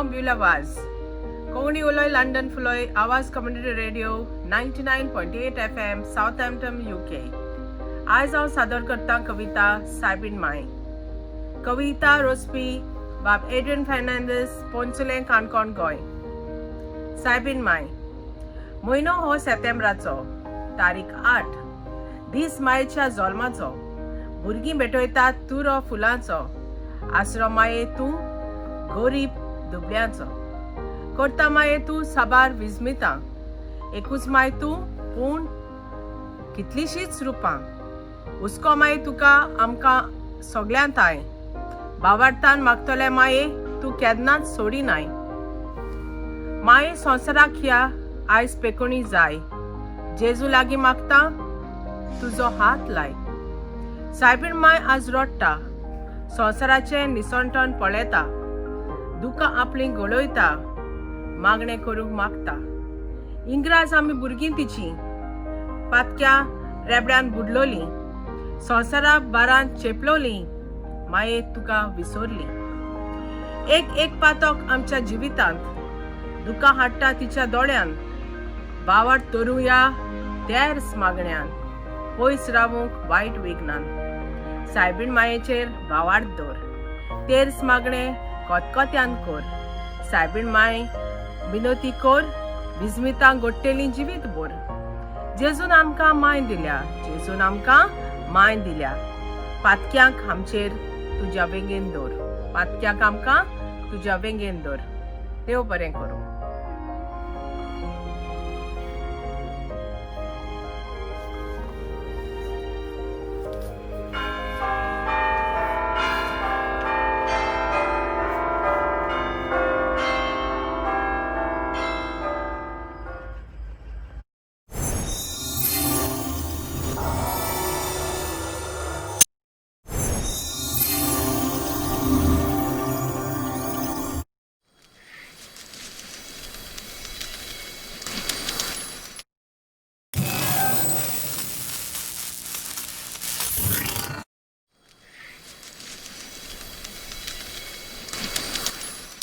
हांव ब्युला वाज, कोंकणी उलोय लंडन फुलोय आवाज community radio 99.8 FM, Southampton, UK. आयज हांव सादर करतां कविता सायबीण माय. कविता रोजपी बाब एड्रियन फर्नांडीस, पोंचुलें, काणकोण, गोंय. सायबीण माय. म्हयनो हो सेतेंब्राचो, तारीख 8, दीस मायेच्या जल्माचो. भुरगीं भेटयतात तुरो फुलांचो. आसरो माये तूं गरीब दुबळ्यांचो. करता माये तूं साबार विस्मितां. एकूच माय तूं, पूण कितलींशींच रुपां. हुस्को माये तुका आमकां सगळ्यां थांय. भावार्थान मागतले माये, तूं केन्नाच सोडिनाय. माये, संवसाराक ह्या आयज पेकोणी जाय. जेजू लागीं मागता, तुजो हात लाय. सायबीण माय आज रडटा, संवसाराचें निसणटण पळयता, दुकां आपलीं गळयता, मागणें करूंक मागता. इंग्राज आमी भुरगीं तिचीं, पातक्या रेबड्यान बुडलोलीं, संवसारा बारान चेपलोलीं, माये तुका विसरली. एक एक पातक आमच्या जिवितांत दुकां हाडटा तिच्या दोळ्यान. बावट तरुया तेर्स मागण्यान, पयस रावूंक वायट विघ्नान. सायबीण मायेचेर भावार्थ दवर, तेर्स मागणें कोतकोत्यान कर. सायबीण माय विनोती कर, विस्मितां गोडटेलीं जिवीत भर. जेजून आमकां माय दिल्या, जेजून आमकां माय दिल्या. पातक्यांक आमचेर तुज्या वेंगेन दवर, पातक्यांक आमकां तुज्या वेंगेन दवर. देव बरें करूं.